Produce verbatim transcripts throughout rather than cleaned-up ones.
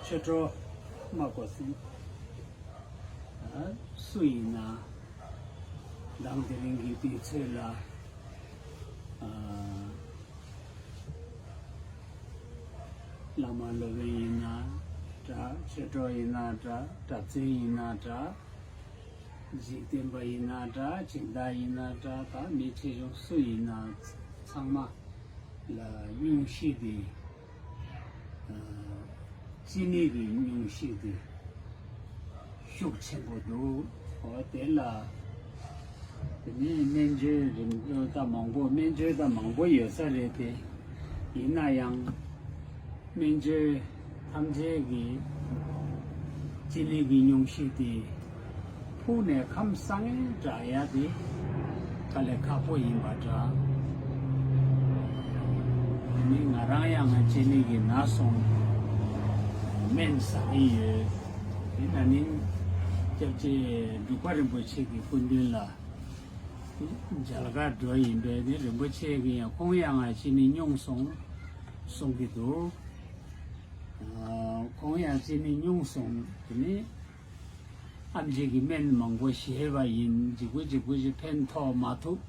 ཆོས་གྲོགས་མ་གོ་སྲིད། ཨ། སུ་ཡིན་ན་མདང་དེ་རིང་གི་དུས་ཚོད་ལ། ཨ། བླ་མ་སློབ་དཔོན་ཡིན་ན་འདྲ། ཆོས་གྲོགས་ཡིན་ན་འདྲ། གྲྭ་བཙུན་ཡིན་ན་འདྲ། འཇིག་རྟེན་པ་ཡིན་ན་འདྲ། སྦྱིན་བདག་ཡིན་ན་འདྲ། ད་མི་ཆེ་ཆུང་སུ་ཡིན་ན་ཚང་མ་ལ་སྙུང་གཞི་དེ། ཨ། ཅི་ནི་གི་སྙུང་གཞི་དེ་ཤུགས་ཆེན་པོ་འདུག། འོ་དེ་ལ་དེ་ནས་སྨན་བཅོས་རིམ་ད་མང་པོ། སྨན་བཅོས་ད་མང་པོ་ཡོད་ས་རེད་དེ། ཡིན་ན་ཡང་སྨན་བཅོས་ཐམས་ཅད་ཀྱི་ཅི་ནི་གི་སྙུང་གཞི་དེ་ཕུགས་ནས་ཁམས་བཟང་ངན་དྲག་ཡ་དེ་དཀའ་ལས་ཁག་པོ་ཡིན་པ་འདྲ། དེ་ནི་ང་རང་ཡང་ཅི་ནི་གི་ན་སོང་སྨན་ཟ་གི་ཡོད། དེ་ན་ནིང་སྐྱབས་རྗེ་འབྲུག་པ་རིན་པོ་ཆེ་གི་སྐུ་མདུན་ལ་མཇལ་ཁ་འགྲོ་ཡིན་པས། དེ་རིན་པོ་ཆེ་གི་ཡང་ཁོང་ཡང་ཅི་ནི་སྙུང་སོང་གསུང་གི་འདུག། ཨ། ཁོང་ཡང་ཅི་ནི་སྙུང་སོང་། དེ་ནི་ཨེམ་ཆི་གི་སྨན་མང་པོ་བཞེས་པ་ཡིན། ལྗིད་པོ་ལྗིད་པོ་ཞིག་ཕན་ཐོགས་མ་ཐུབ།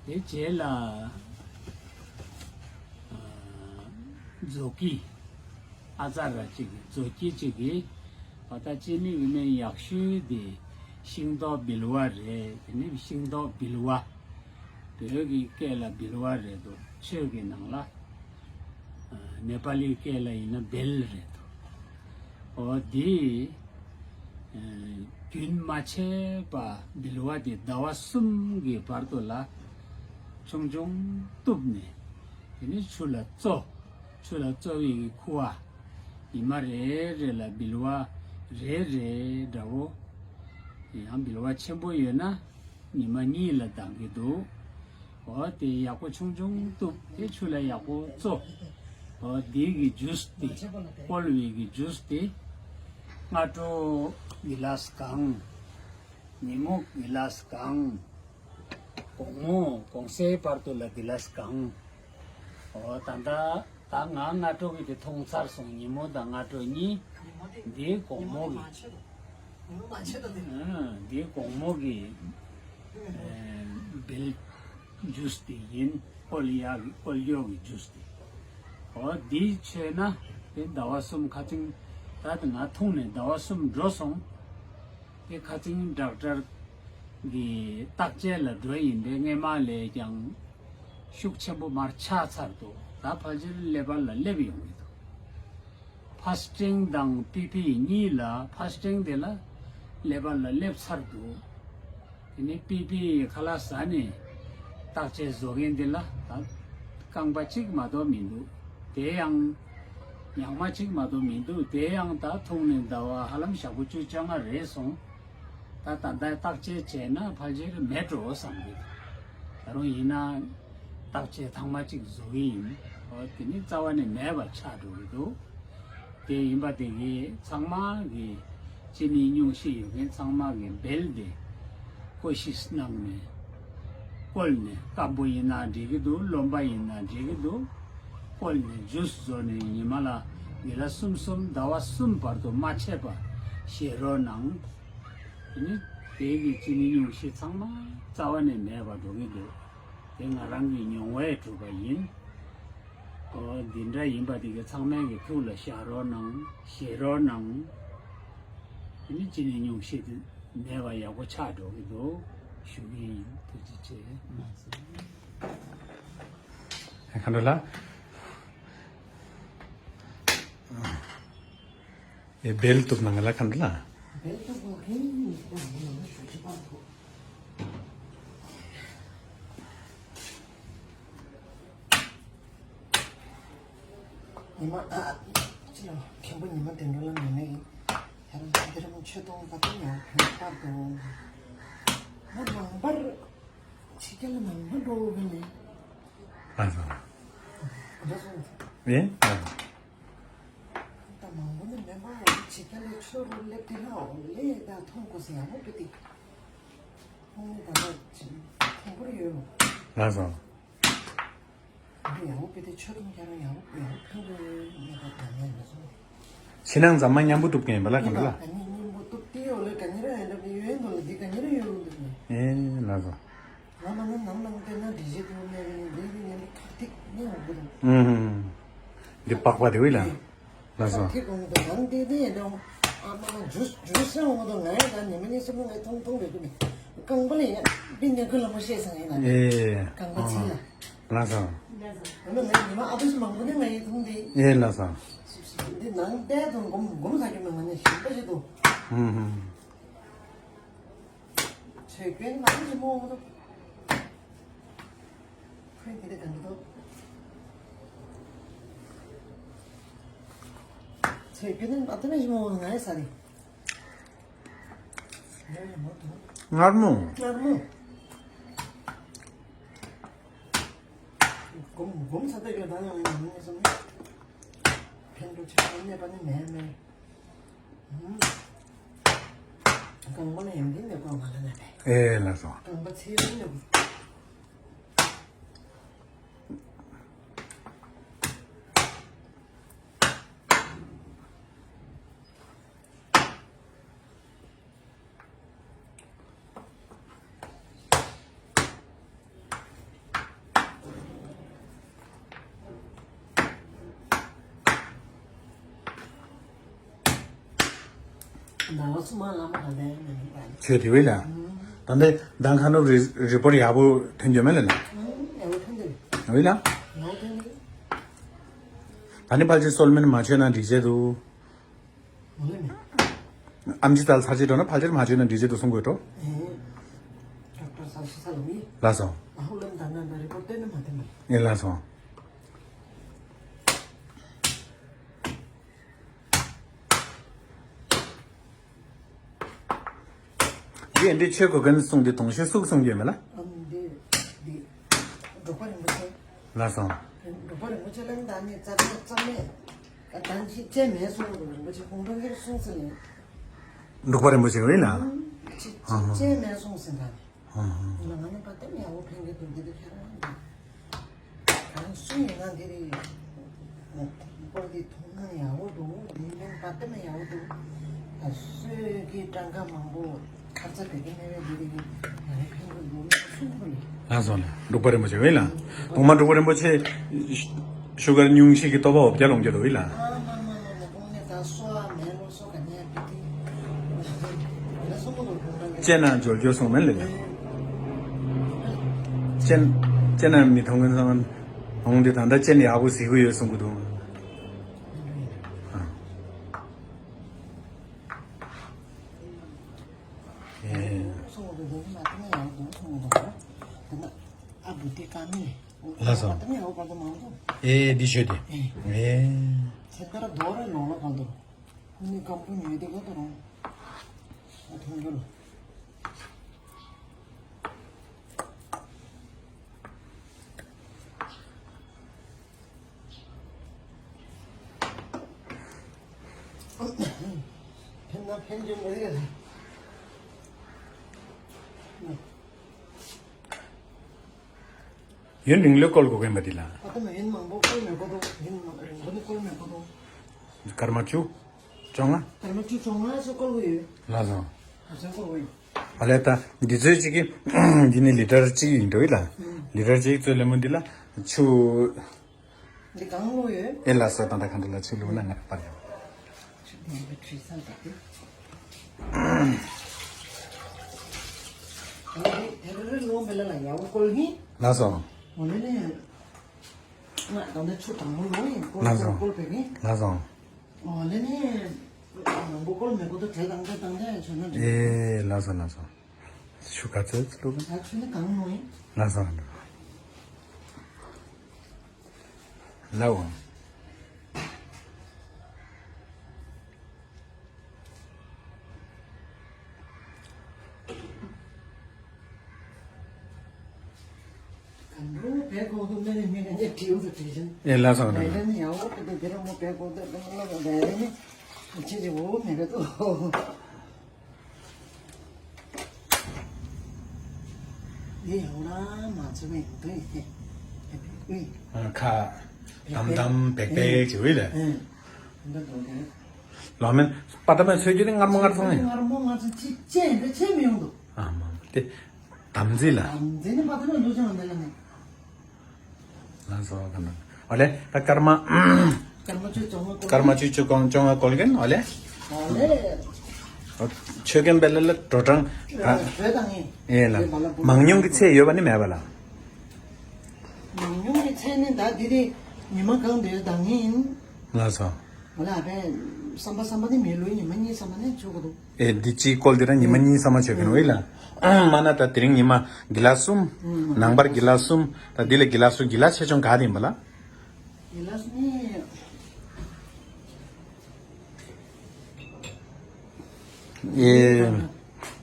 དེ་རྗེས་ལ། ཨ། མཛོ་སྐྱིད་ཨ་ཙ་ར་གཅིག་གིས། མཛོ་སྐྱིད་གཅིག་གིས། ཨ། ད་ཅི་ནི་གི་སྨན་ཡག་ཤོས་དེ་ཤིང་ཏོག་བིལ་བ་རེད། དེ་ནི་ཤིང་ཏོག་བིལ་བ། བོད་ཀྱི་སྐད་ལ་བིལ་བ་རེད་འདུག། ཆོས་ཀྱི་ནང་ལ། ཨ། ནེ་པ་ལི་སྐད་ལ་ཡིན་ན་བེལ་རེད་འདུག། འོ་འདི། ཨ། རྒྱུན་མ་ཆད་པ་བིལ་བ་དེ་ཟླ་བ་གསུམ་གྱི་བར་དུ་ལ་ཆུང་ཆུང་གཏུབ་ནས། དེ་ནས་ཆུ་ལ་བཙོ། ཆུ་ལ་བཙོ་བའི་ཁུ་བ་ཉི་མ་རེ་རེ་ལ་བིལ་བ་རེ་རེ་འདྲ་བོ། ཡང་བིལ་བ་ཆེན་པོ་ཡོད་ན་ཉི་མ་གཉིས་ལ་ལྡང་གི་འདུག། འོ་དེ་ཡག་པོ་ཆུང་ཆུང་གཏུབ། དེ་ཆུ་ལ་ཡག་པོ་བཙོ། འོ་དེ་གི་ཇུས་དེ། བསྐོལ་བའི་གི་ཇུས་དེ་སྔ་དྲོ་གི་ལ་སྒང་། ཉིན་མོ་གི་ལ་སྒང་། དགོང་མོ་དགོང་སའི་བར་དུ་ལ་གི་ལ་སྒང་། འོ་ད་ལྟ་ད་ང་སྔ་དྲོ་གི་དེ་འཐུང་ཚར་སོང་། ཉིན་མོ་དང་སྔ་དྲོ་གཉིས། འདི་དགོང་མོ་གི། ཨ། འདི་དགོང་མོ་གི། ཨ། བིལ་ཇུས་དེ་ཡིན། བསྐོལ་ཡག་གི། བསྐོལ་ཡག་གི་ཇུས་དེ། འོ་འདི་མཆོད་ན་དེ་ཟླ་བ་གསུམ་ཁ་ཚིང་། ད་དེ་ང་འཐུང་ནས་ཟླ་བ་གསུམ་འགྲོ་སོང་། དེ་ཁ་ཚིང་ཌོག་ཊར་གི་བརྟག་དཔྱད་ལ་འགྲོ་ཡིན་པས། སྔས་མ་ལས་ཀྱང་ཤུགས་ཆེན་པོ་མར་ཆག་ཚར་འདུག། ད་ཕལ་ཆེར་ཀླད་པ་ལ་སླེབས་ཡོང་གི་འདུག། ཕ་སི་ཊིང་དང་པི་པི་གཉིས་ལ། ཕ་སི་ཊིང་དེ་ལ་ཀླད་པ་ལ་སླེབས་ཚར་འདུག། དེ་ནས་པི་པི་ཁ་ལག་ཟ་ནས་བརྟག་དཔྱད་བཟོ་མཁན་དེ་ལ་ད་རྐང་པ་གཅིག་མ་གཏོགས་མི་འདུག། དེ་ཡང་ཉག་མ་གཅིག་མ་གཏོགས་མི་འདུག། དེ་ཡང་ད་འཐུང་ནས་ཟླ་བ་ཧ་ལམ་ཞག་པོ་བཅུ་བཅོ་ལྔ་རེད་སོང་། ད་ད་ལྟ་བརྟག་དཔྱད་བྱས་ན་ཕལ་ཆེར་མེད་འགྲོ་བསམ་གྱི་འདུག། ད་རུང་ཡིན་ན་བརྟག་དཔྱད་ཐེངས་མ་གཅིག་བཟོ་གི་ཡིན། འོ་དེ་ནི་རྩ་བ་ནས་མེད་པ་ཆགས་འགྲོ་གི་འདུག། དེ་ཡིན་པ་དེ་གིས་ཚང་མ་གིས་ཅི་ནི་སྙུང་གཞི་ཡོད་མཁན་ཚང་མ་གིས་བེལ་དེ་ཀོ་ཤིས་གནང་ནས། བསྐོལ་ནས། སྐམ་པོ་ཡིན་ན་འགྲིག་གི་འདུག། རློན་པ་ཡིན་ན་འགྲིག་གི་འདུག། བསྐོལ་ནས་ཇུས་བཟོ་ནས་ཉི་མ་ལ་གི་ལ་གསུམ་གསུམ་ཟླ་བ་གསུམ་བར་དུ་མ་ཆད་པ་བཞེས་རོགས་གནང་། དེ་ནི་དེ་གི་ཅི་ནི་སྙུང་གཞི་ཚང་མ་རྩ་བ་ནས་མེད་པ་འགྲོ་གི་འདུག། དེ་ང་རང་གི་མྱོང་བས་གྲུབ་པ་ཡིན། འོ་འདི་འདྲ་ཡིན་པ་དེ་གི་ཚང་མས་གི་ཐུགས་ལ་བཞག་རོགས་གནང་། བཞེས་རོགས་གནང་། དེ་ནི་ཅི་ནི་སྙུང་གཞི་དེ་མེད་པ་ཡག་པོ་ཆགས་འགྲོ་གི་འདུག་ཞུ་གི་ཡིན། ཐུགས་རྗེ་ཆེ། མཁའ་འགྲོ་ལགས། ཨེ་བེལ་གཏུབ་གནང་ལ་མཁའ་འགྲོ་ལགས། བེལ་གཏུབ་གོ་ཁེ་ནི་ནི་ཁོ་ནི་ནི་ཞུ་ཅི་པ་འདུག། ཉི་མ་ཨ་ཅི་ལ་མཁན་པོ་ཉི་མ་དེ་འགྲོ་ལ་མི་ནི་ཡ་རང་ཚོ་དེ་རིང་མཆོད་སྡོང་ག་དུ་ཡང་བོད་པར་དུ་ང་མང་པར་ཕྱི་རྒྱལ་ལ་མང་པར་འགྲོ་གི་ནི། ལགས་སོ། འགྲོ་སོང་། ཨེ་ལགས་སོ། ད་མང་པོ་ནི་མེད་པ་འོ་ཕྱི་རྒྱལ་ལ་ཆོས་རུ་སླེབས་དེ་ལ་འོ་ལེ་ད་མཐོང་དགོས་ཟེར་ཡག་པོ་དེ། ཁོང་ནི་ད་ལྟ་ཅིག་ཁོང་པོར་ཡོད་མོད། ལགས་སོ། ཡང་བོད་དེ་ཆོས་དུང་རྒྱ་རང་ཡང་ཡང་ཕུལ་དགོས་མེད་པ་དང་ཡང་ཡོད་སོང་། ཕྱི་ནང་ཟ་མ་མཉམ་པོ་གཏུབ་མཁན་ཡིན་པ་ལ་གང་འདྲ་ལ། ག་ནི་མཉམ་པོ་གཏུབ་དེ་ཡོད་ལ་ག་ནི་ར་ཡོད་འདྲ་ཡོད་འདུག་ལ་འདི་ག་ནི་ར་ཡོད་འདུག་ལ། ཨེ་ལ་སོ། ང་མ་ནི་ནང་ནང་དེ་ན་འདི་བཞི་དུ་མེད་ནི་འདི་གི་ཉན་ཁ་ཐིག་ནི་འོང་གི་འདུག་ཨུམ། འདི་པགས་པ་དེ་བས་ལ། ལ་སོ། ཁ་ཐིག་འོང་གི་འདུག་ནང་དེ་དེ་ཡིན་འདྲ་འོང་། ཨ་མ་ནི་ཇུས་ཇུས་ཟེར་འོང་གི་འདུག་ང་ཡང་ད་ཉི་མ་གཉིས་གསུམ་ང་ཐུང་ཐུང་རེད་འདུག་ནི། རྐང་པ་ལ་ཡང་པི་ནེ་ཁུ་ལ་མོ་ཤེས་སང་ཡིན་ན། ཨེ། རྐང་པ་ཚིག་ལ། ལ་སོ། ང་ནི་ང་ཉི་མ་ཨ་ཏུ་ཞིག་མང་པོ་ནི་ང་ཡི་ཐུང་དེ། ཨེ་ལ་སོ། འདི་ནང་བལྟས་དུ་འགོམ་འགོམ་ས་རྒྱུ་མི་ང་ནི་ཞིམ་པ་ཞིག་འདུག་ཧུམ་ཧུམ། ཆོས་སྐྱོན་མ་ཞིག་མོ་འོང་འདུག་ཁོས་དེ་འདྲ་ག་འདྲ་འདུག་ཆོས་སྐྱོན་མ་ཏུ་མ་ཞིག་མོ་འོང་ང་ཡི་ས་རེད། མངར་མོ། མངར་མོ། འགོམ་འགོམ་ས་ཏེ་ཡོད་ད་ཡང་ཡང་མི་སོང་། ཕན་འགྲོ་ཆེ་བ་གནས་པ་ནི་མེད་མེད། རྐང་པ་ལ་ཡང་འདི་མེད་པ་མ་ལ་ན་པས། ཨེ་ལ་སོ། རྐང་པ་ཚེ་རིང་ནས། ཟླ་བ་གསུམ་མ་ལ་མ་ག་ལས་མེད་ནི་པ། ཆོས་དེ་བས་ལ། ད་ལྟ་མདང་ཁ་ནུབ་རི་རི་པོར་ཡག་པོ་ཐོན་རྒྱུ་མེད་ལ་ན། ཡག་པོ་ཐོན་རྒྱུ་རེད། ཡག་པོ་ལ། ཡག་པོ་ཐོན་རྒྱུ་རེད། ད་ནི་ཕལ་ཆེར་སོལ་མེན་མ་མཆོད་ན་འགྲིག་ཆེད་དུ། ཨམ་ཆི་ཙལ་ཚར་ཅིག་འགྲོ་ན་ཕལ་ཆེར་མ་བྱོས་ན་འགྲིག་ཆེད་དུ་གསུང་དགོས་འགྲོ། ཨེ། ཌོག་ཊར་ས་ཤི་ས་ལ་མི། ལགས་སོ། ཨ་ཧུ་ལམ་ད་ན་ན་རི་པོར་ཊ་སྟོན་ན་མ་བསྟན་པ། ཨེ་ལགས་སོ། འདི་འདི་ཆོས་གོ་མཁན་གསུང་འདི་དུང་ཞོ་སུག་གསུང་རྒྱུ་མེད་ལ། ཨམ་འདི་འདི་འབྲུག་པ་རིན་པོ་ཆེ། ལགས་སོ། འབྲུག་པ་རིན་པོ་ཆེ་ལ་ད་ནི་རྩ་རྩ་རྩ་མེད། ད་ཅི་ཅེ་མེད་གསུང་རིན་པོ་ཆེ་ཁོང་ཁྲོ་སྐྱེར་གསུང་ཟེར་ནས། འབྲུག་པ་རིན་པོ་ཆེ་ཡིན་ལ། ཅི་ཅི་ཅེ་མེད་གསུང་ཟེར་ད་ནི། ང་ང་ནི་པ་ཏི་མི་ཡག་པོ་ཕན་གི་འདུག་འདི་དུ་ཁྱེད་རང་འདི། ང་སུ་ཡིན་ན་འདི་རེད། སྐོར་འདི་མཐོང་ན་ཡག་པོ་འདུག་འདི་མིན་པ་ཏི་མི་ཡག་པོ་འདུག་སོས་ཀྱི་གྲངས་ཀ་མང་པོ་ཁ་ཚ་བེད་ཀྱི་མེད་པའི་འདི་རེད། ང་ནི་ཕན་གི་འདུག་གསུང་གི་རེད། ལགས་སོ་ལགས། འབྲུག་པ་རིན་པོ་ཆེ་ཡིན་ལ། གོང་མ་འབྲུག་པ་རིན་པོ་ཆེ་ཤུ་གར་སྙུང་གཞི་གི་ལྟོ་ཕད་བརྒྱ་ལོངས་རྒྱུ་འདུག་ཡིན་ལ། ཨ་མ་མ་མ་མ་གོང་ནས་ད་སོ་ཨ་མེ་ལོ་སོ་ག་ནས་པི་ཏི། ང་སོ་མོ་ལོ་གོང་རང་གི་ཅེ་ན་འབྱོར་རྒྱུ་གསུང་མེད་ལ་ལ། ཅེན། ཅེན་ན་མི་མཐོང་གིན་སོང་། འོང་དེ་ད་ལྟ་ཅེན་ཡག་པོ་གཟིགས་གི་ཡོད་གསུང་གི་འདུག་ཨེ། ལགས་སོ། ཨེ་འདི་ཤོད་དེ། ཨེ། ཁྱེད་ལྟར་རྡོ་རེ་ལོང་ལ་གང་འདུག་ཁོ་ནི་སྐམ་པོ་ཉོས་ཏེ་ག་དུ་རུང་། ཨ་ཐུང་རྒྱུ་ལ། ཕན་ན་ཕན་རྒྱུ་མ་རེད། ཡུན་རིང་ལོས་བཀོལ་དགོས་མཁན་པ་འདི་ལ། ཨ་ད་མ་ཡུན་མང་པོ་བཀོལ་མི་དགོས་འདུག་ཡུན་མ་རིང་པོ་ནི་བཀོལ་མི་དགོས་འདུག་སྐར་མ་བཅུ། བཅོ་ལྔ། སྐར་མ་བཅུ་བཅོ་ལྔ་ཙམ་བཀོལ་གྱི་ཡོད། ལགས་སོ། ཨ་ཙམ་བཀོལ་གྱི་ཡོད། ཨ་ལས་ད་འདི་ཚོད་ཅིག་གི་འདི་ནི་ལི་ཊར་གཅིག་ཡིན་འགྲོ་ཡི་ལ། ལི་ཊར་གཅིག་ཚོད་ལེ་མོ་འདི་ལ་ཆུ། འདི་གང་བླུགས་ཡོད། ཨེ་ལགས་སོ། ད་ལྟ་གང་འདྲ་ལ་ཆུ་བླུགས་ན་ང་པར་ཡོང་། ཆུ་དེ་འདི་བྲིས་ས་དེ། ཨ་ནི་དེ་རུ་རུ་ལོང་བེ་ལ་ལ་ཡག་པོ་བཀོལ་གྱིན། ལགས་སོ། འོ་ལེ་ནི། ང་ད་ནི་ཆུ་དང་པོ་ལོང་ཡིན་བཀོལ་ལགས་སོ། བཀོལ་བཀོལ་བེ་གྱིན། ལགས་སོ། འོ་ལེ་ནི། མང་པོ་བཀོལ་མི་དགོས་དུ་བྲེལ་དང་བྲེལ་དང་བྲེལ་ཡང་ཆོད་ན་འགྲིག་ཨེ་ལགས་སོ་ལགས་སོ། ཆུ་ག་ཚོད་བླུགས། ད་ཆུ་ནི་གང་ལོང་ཡིན། ལགས་སོ། ལའོ། གང་འགྲོ་བས་གོ་དུ་མེ་ནས་མེ་ནས་ནས་བྲིའུ་དུ་བྲིས་ཤིང་། ཨེ་ལ་སོང་ལ། ལས་ནི་ཡང་འོ་དེ་དེ་ར་མོ་བས་གོ་དུ་དེ་ལ་ལས་ནི་ཁྱེད་ཀྱི་འོ་མེ་ག་དུ། ཡེ་ཡོང་ན་མ་ཚུགས་མེད་འདུག་ཡེ། ཨ་ཁ། དམ་དམ་བེག་བེག་ཅིག་འོས་ལ། ཨེ། འདི་འདུག་གི། ལག་མེན་པ་ཏ་མེན་མཆོད་རྒྱུ་དེ་མངར་མོ་མངར་ཚང་ཡིན། མངར་མོ་མངར་ཚང་ཅིག་ཅན་དེ་ཆད་མི་ཡོང་འདུག་ཨ་མ་དེ་དམ་ཚིག་ལ། དམ་ཚིག་ནི་པ་ཏ་མེན་ལུ་ཅང་མེད་ལ་ནི། ལགས་སོ་ག་ན། ཨོ་ལེ་ད་ཀརྨ། ཀརྨ་ཆོས་བཅོ་ལྔ་ཀརྨ་ཆོས་བཅོ་ལྔ་བཅོ་ལྔ་བཀོལ་མཁན་ཨོ་ལེ། ཨོ་ལེ། ཆོས་རྒྱལ་འཕེལ་ལ་ལ་འགྲོ་གྲང་། ཨ་བོད་དང་ངེས། ཨེ་ལ། མང་ཉུང་གི་ཚད་ཡོད་པ་ནི་མེད་པ་ལ། མང་ཉུང་གི་ཚད་ནི་ད་འདི་དེ་ཉི་མ་གང་དེར་དང་ངེས་ཡིན། ལགས་སོ། ཨོ་ལེ་ཨ་ཕའི་བསམ་པ་བསམ་པ་ནི་མེད་ལོས་ཉི་མ་གཉིས་བསམ་པ་ནི་ཆོག་གི་འདུག་ཨེ་འདི་གཅིག་བཀོལ་དེ་ར་ཉི་མ་གཉིས་ས་མ་ཆོད་གིན་འོ་ཡིན་ལ། མ་ན་ད་དེ་རིང་ཉི་མ་གི་ལ་གསུམ། ནང་པར་གི་ལ་གསུམ། ད་འདི་ལ་གི་ལ་གསུམ་གི་ལ་ཆེ་ཆུང་ག་དེ་ཡིན་པ་ལ། གི་ལ་གསུམ་ནི། ཨེ་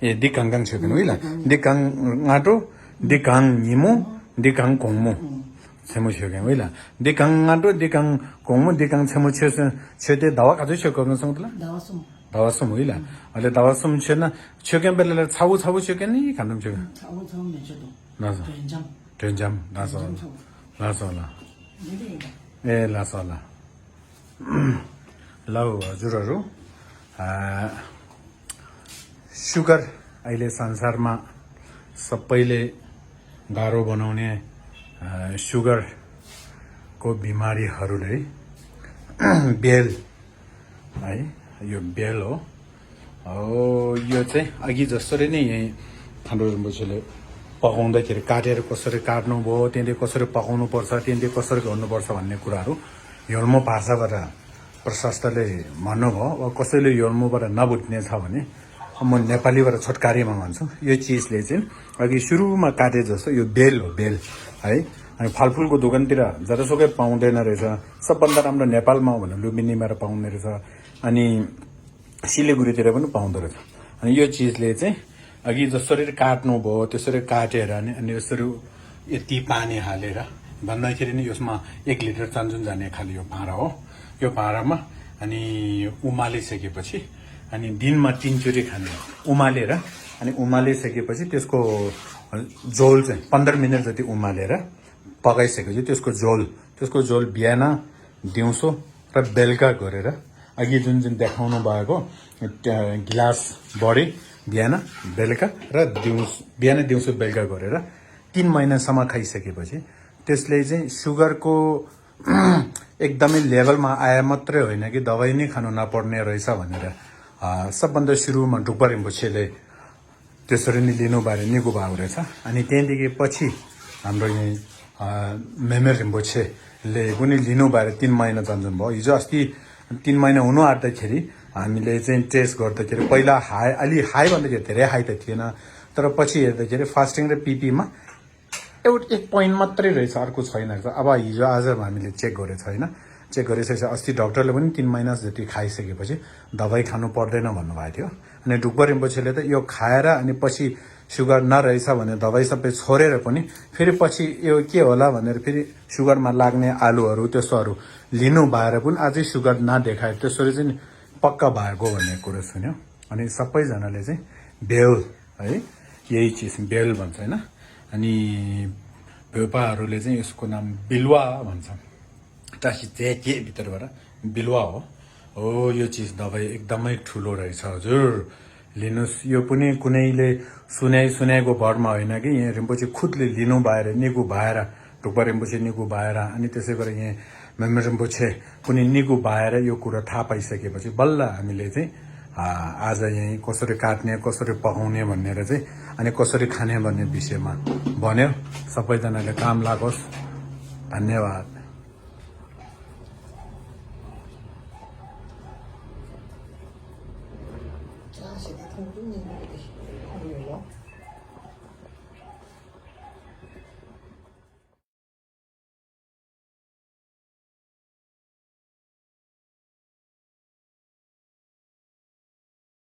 ཨེ་འདི་གང་གང་ཆོད་གིན་འོ་ཡིན་ལ། འདི་གང་སྔ་དྲོ། འདི་གང་ཉིན་མོ། འདི་གང་དགོང་མོ། མཚན་མོ་ཆོད་གིན་འོ་ཡིན་ལ། འདི་གང་སྔ་དྲོ་འདི་གང་དགོང་མོ་འདི་གང་མཚན་མོ་ཆོད་སོང་ཆོད་དེ་ཟླ་བ་ག་ཚོད་ཆོད་དགོས་གིན་སོང་དེ་ལ། ཟླ་བ་གསུམ། ཟླ་བ་གསུམ་ཡིན་ལ། ཨ་ལེ་ཟླ་བ་གསུམ་མཆོད་ན་མཆོད་མཁན་པ་ལ་ལ་ཚ་བོ་ཚ་བོ་མཆོད་མཁན་ནི་གང་འདྲ་མཆོད་མཁན། ཚ་བོ་ཚ་བོ་མི་མཆོད་དོ། ལགས་སོ། དྲོད་འཇམ། དྲོད་འཇམ་ལགས་སོ། དྲོད་འཇམ་ཚ་བོ། ལགས་སོ་ལ། འདི་འདྲ་ཡིན་པ། ཨེ་ལགས་སོ་ལ། ལའོ་ཇུ་ར་རུ། ཨ། सुगर अहिले संसारमा सबैले गाह्रो बनाउने अ, सुगरको बिमारीहरूलाई बेल है, यो बेल हो। हो, यो चाहिँ अघि जसरी नै यहीँ थान्द्रो रिम्पोछेले पकाउँदाखेरि काटेर कसरी काट्नु भयो, त्यहाँदेखि कसरी पकाउनु पर्छ, त्यहाँदेखि कसरी गर्नुपर्छ भन्ने कुराहरू योल्मो भाषाबाट प्रशस्तले भन्नुभयो। अब कसैले योल्मोबाट नबुझ्ने छ भने म नेपालीबाट छोटकारीमा भन्छु। यो चिजले चाहिँ अघि सुरुमा काटे जस्तो यो बेल हो, बेल है। अनि फलफुलको दोकानतिर जतासुकै पाउँदैन रहेछ। सबभन्दा राम्रो नेपालमा हो भने लुम्बिनीबाट पाउने रहेछ। अनि सिलिगुडीतिर पनि पाउँदो रहेछ। अनि यो चिजले चाहिँ अघि जसरी काट्नुभयो त्यसरी काटेर अनि अनि यसरी यति पानी हालेर भन्दाखेरि नि यसमा एक लिटर चान्जुन जाने खाले यो भाँडा हो। यो भाँडामा अनि उमालिसकेपछि अनि दिनमा तिनचोटि खाने उमालेर अनि उमालिसकेपछि त्यसको झोल चाहिँ पन्ध्र मिनट जति उमालेर पकाइसकेपछि त्यसको झोल त्यसको झोल बिहान दिउँसो र बेलुका गरेर अघि जुन जुन देखाउनु भएको गिलास बढी बिहान बेलुका र दिउँसो बिहान दिउँसो बेलुका गरेर तिन महिनासम्म खाइसकेपछि त्यसले चाहिँ सुगरको एकदमै लेभलमा आए मात्रै होइन कि दबाई नै खानु नपर्ने रहेछ भनेर सबभन्दा सुरुमा ढुक्पा रिम्पोछेले त्यसरी नै लिनु भएर निको भएको रहेछ। अनि त्यहाँदेखि पछि हाम्रो यहीँ मेमेर रिम्पोछेले पनि लिनु भएर तिन महिना जान्छन् भयो। हिजो अस्ति तिन महिना हुनु आँट्दाखेरि हामीले चाहिँ टेस्ट गर्दाखेरि पहिला हाई अलि हाई भन्दाखेरि धेरै हाई त थिएन। तर पछि हेर्दाखेरि फास्टिङ र पिपीमा एउटा एक पोइन्ट मात्रै रहेछ, अर्को छैन रहेछ। अब हिजो आज हामीले चेक गरेको छैन। चेक गरिसकेपछि अस्ति डाक्टरले पनि तिन महिना जति खाइसकेपछि दबाई खानु पर्दैन भन्नुभएको थियो। अनि ढुक्पा रिम्पोछेले त यो खाएर अनि पछि सुगर नरहेछ भने दबाई सबै छोडेर पनि फेरि पछि यो के होला भनेर फेरि सुगरमा लाग्ने आलुहरू त्यस्तोहरू लिनु भएर पनि अझै सुगर नदेखाए त्यसरी चाहिँ पक्का भएको भन्ने कुरो सुन्यो। अनि सबैजनाले चाहिँ बेल है, यही चिज बेल भन्छ होइन। अनि भ्योपाहरूले चाहिँ यसको नाम बिलुवा भन्छ। टासी चाहिँ के भित्रबाट बिलुवा हो। हो यो चिज दबाई एकदमै ठुलो रहेछ हजुर। लिनुस् यो पनि कुनैले सुनाइ सुनाइको भरमा होइन कि यहाँ रिम्पोछे खुदले लिनु भएर निको भएर ढुक्पा रिम्पोछे निको भएर अनि त्यसै गरी यहाँ मेमेर रिम्पोछे पनि निको भएर यो कुरा थाहा पाइसकेपछि बल्ल हामीले चाहिँ आज यहीँ कसरी काट्ने कसरी पकाउने भनेर चाहिँ अनि कसरी खाने भन्ने विषयमा भन्यो। सबैजनाले काम लागोस्। धन्यवाद।